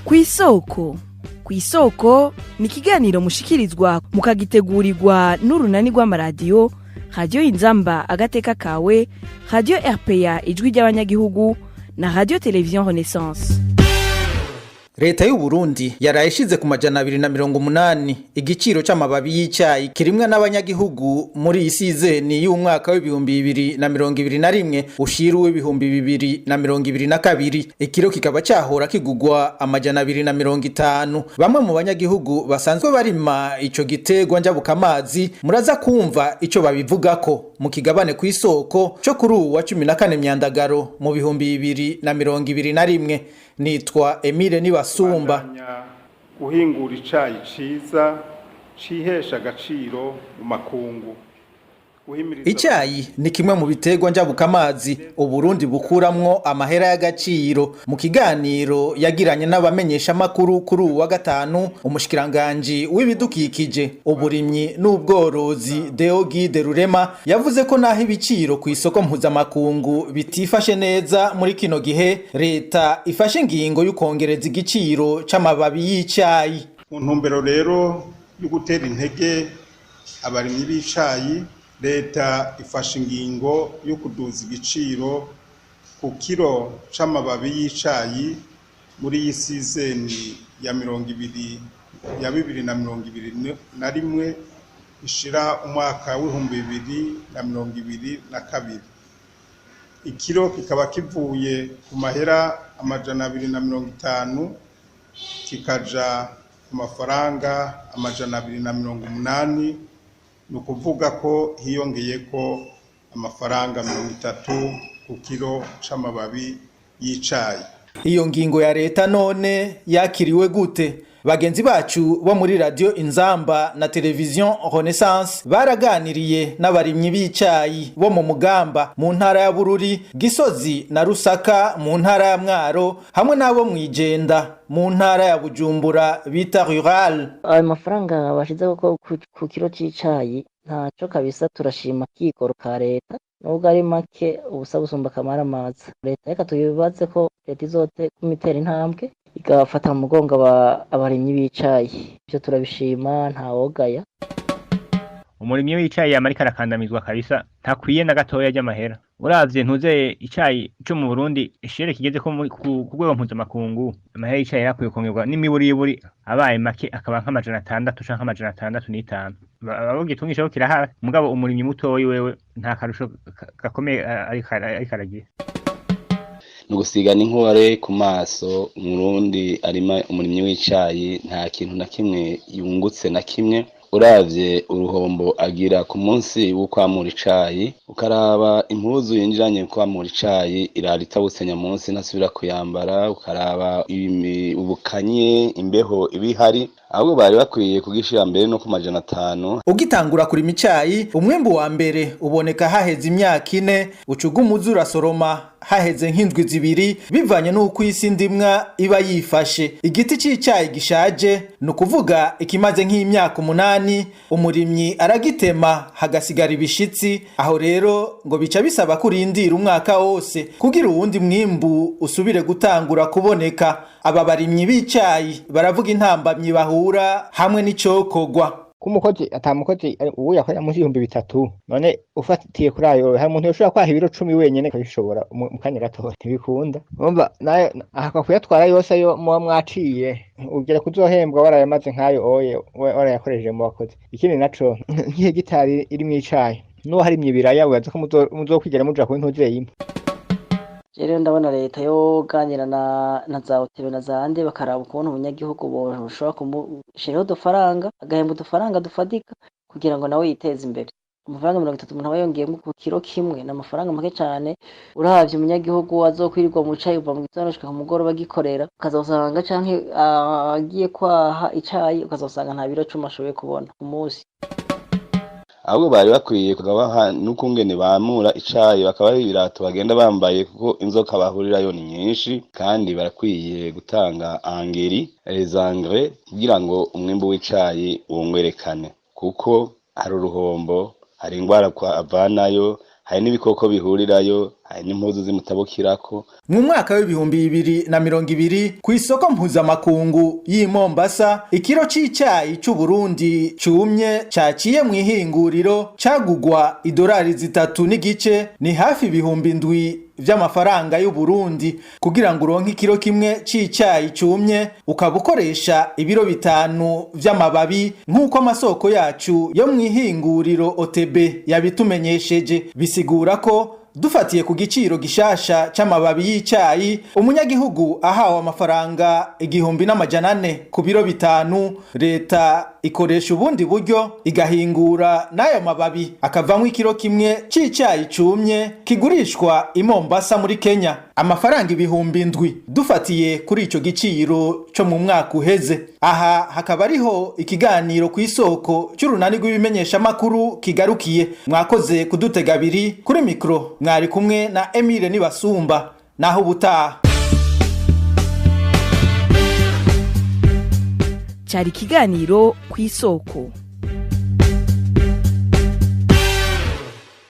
Kw'isoko, kw'isoko ni ikiganiro mushikirizwa mukagitegurirwa n'urunani rw'amaradiyo Radiyo Inzamba Agateka Kawe, Radiyo RPA Ijwi ry'Abanyagihugu na Radiyo Televiziyo Renaissance. Leta y'u Burundi yaraye ishize ku 280 igiciro c'amababi y'icayi kirimwa n'abanyagihugu muri iyi sizeni y'umwaka w'2021 ushira uw'2022. Ikiro kikaba cahora kigugwa 250. Bamwe mu banyagihugu basanzwe barima ico giterwa njabukamazi, muraza kumva ico babivugako mu kigabane Kw'isoko co kuri uwu wa 14 Myandagaro mu 2021. Nitwa Emile Nibasumba. Guhingura icayi ciza cihesha agaciro mu makungu. Icayi ni kimwe mu biterwa njabukamazi Uburundi bukuramwo amahera y'agaciro. Mu kiganiro yagiranye n'abamenyeshamakuru kuri uwu wa gatanu, umushikiranganji w'ibidukikije, uburimyi n'ubworozi, Deo Guide Rurema, yavuze ko naho ibiciro ku isoko mpuzamakungu bitifashe neza muri kino gihe, leta ifashe ingingo y'ukongereza igiciro c'amababi y'icayi. Mu ntumbero rero yo gutera intege abarimyi b'icayi, leta ifashe ingingo yo kuduza igiciro ku kiro c'amababi y'icayi muri iyi sizeni ya 20 ya 2021 ishira umwaka w'2022. Ikiro kikaba kivuye ku mahera 250 kikaja ku mafaranga 280, ni ukuvuga ko hiyongeyeko amafaranga 30 ku kiro c'amababi y'icayi. Iyo ngingo ya leta none yakiriwe gute? Bagenzi bacu bo muri Radio Inzamba na Televiziyo Renaissance baraganiriye n'abarimyi b'icayi bo mu Mugamba mu ntara ya Bururi, Gisozi na Rusaka mu ntara ya Mwaro, hamwe n'abo mw'Ijenda mu ntara ya Bujumbura bita rural. Ayo mafaranga bashizeho ko ku kiro c'icayi ntaco kabisa. Turashima akigoro ka leta nubwo ari make, ubusa busumba akamaramaza. Leta reka tubibaze ko leta izotuma itera intambwe igafata mu mugongo abarimyi b'icayi. Ivyo turabishima, ntawogaya. Umurimyi w'icayi yama ariko arakandamizwa kabisa, ntakwiye na gatoya ry'amahera. Uravye ntuze icayi co mu Burundi ishere kigeze ko ku rwego mpuzamakungu, amahera y'icayi yarakwiye kongerwa n'imiburiburi, abaye make akaba nk'600 canke 605. Abo gitungisha bo kirahari, mugabo umurimyi mutoyi wewe nta karusho gakomeye ariko aragira. Ni ugusigana inkore ku maso. Umurundi arima, umurimyi w'icayi, nta kintu na kimwe yungutse na kimwe. Uravye uruhombo agira ku munsi wo kwamura icayi, ukaraba impuzu yinjiranye kwamura icayi irara itabutse nyamunsi, ntasubira kuyambara, ukaraba ubukanye, imbeho iba ihari, ahubwo bari bakwiye kugishira mbere no ku 500. Ugitangura kurima icayi, umwimbu wa mbere uboneka haheze imyaka 4. Ucuga umuzi urasoroma haheze nk'indwi 2, bivanye n'uko isi ndimwa iba yifashe. Igiti c'icayi gishaje, ni ukuvuga ikimaze nk'imyaka 8, umurimyi aragitema hagasigara ibishitsi. Aho rero ngo bica bisaba kurindira umwaka wose kugira uwundi mwimbu usubire gutangura kuboneka. Aba barimyi b'icayi baravuga intambamyi bahura hamwe n'icokorwa. Ko umukozi ata mukozi ubu yakorera munsi y'3000, none ufatiye kuri ayo, hari umuntu yoshobora kwaha ibiro 10 wenyene akabishobora mu kanya gatoya? Ntibikunda. Urumva nayo ahakwa kuyatwara yose ayo muba mwaciye, ugera kuzohembwa warayamaze nk'ayo oye warayakoresheje mu bakozi. Ikindi naco, nk'ihegitari irimwo icayi, n'uwo harimye ibiraya, wibaza ko muzokwigera muja ku ntuzeyimwe? Rero ndabona leta yoganira na za hoteli na za ande, bakaraba ukuntu umunyagihugu boshobora kumushiraho udufaranga, agahemba udufaranga dufatika kugira ngo nawe yiteze imbere. Amafaranga 30 umuntu aba yongeyemo ku kiro kimwe ni amafaranga make cane. Uravye umunyagihugu azokwirirwa mu cayi kuva mu gitondo gushika ku mugoroba agikorera, ukazosanga canke agiye kwaha icayi, ukazosanga nta biro 10 ashoboye kubona ku munsi. Ahubwo bari bakwiye kubaha n'ukungene bamura icayi, bakabaha ibirato bagenda bambaye, kuko inzoka bahurirayo ni nyinshi. Kandi barakwiye gutanga engrais, les engrais, kugira ngo umwimbu w'icayi wongerekane, kuko hari uruhombo, hari ingwara avanayo, hari n'ibikoko bihurirayo. Hari n'impuzu zimutabukirako. Mu mwaka w'2020, ku isoko mpuzamakungu y'i Mombasa, ikiro c'icayi c'Uburundi cumye caciye mu ihinguriro cagugwa idolari 3.5, ni hafi 7000 vy'amafaranga y'Uburundi. Kugira ngo uronke ikiro kimwe c'icayi cumye, ukaba ukoresha ibiro 5 vy'amababi, nk'uko amasoko yacu yo mu ihinguriro OTB yabitumenyesheje. Bisigura ko dufatiye ku giciro gishasha c'amababi y'icayi, umunyagihugu ahawe amafaranga 1400 ku biro 5, leta ikoresha ubundi buryo igahingura n'ayo mababi akavamwo ikiro kimwe c'icayi cumye kigurishwa i Mombasa muri Kenya amafaranga 7000, dufatiye kuri ico giciro co mu mwaka uheze. Aha hakaba ariho ikiganiro ku isoko c'urunani rw'ibimenyeshamakuru kigarukiye. Mwakoze kudutega abiri. Kuri mikro mwari kumwe na Emile Nibasumba. Naho ubutaha. Cyari ikiganiro ku isoko.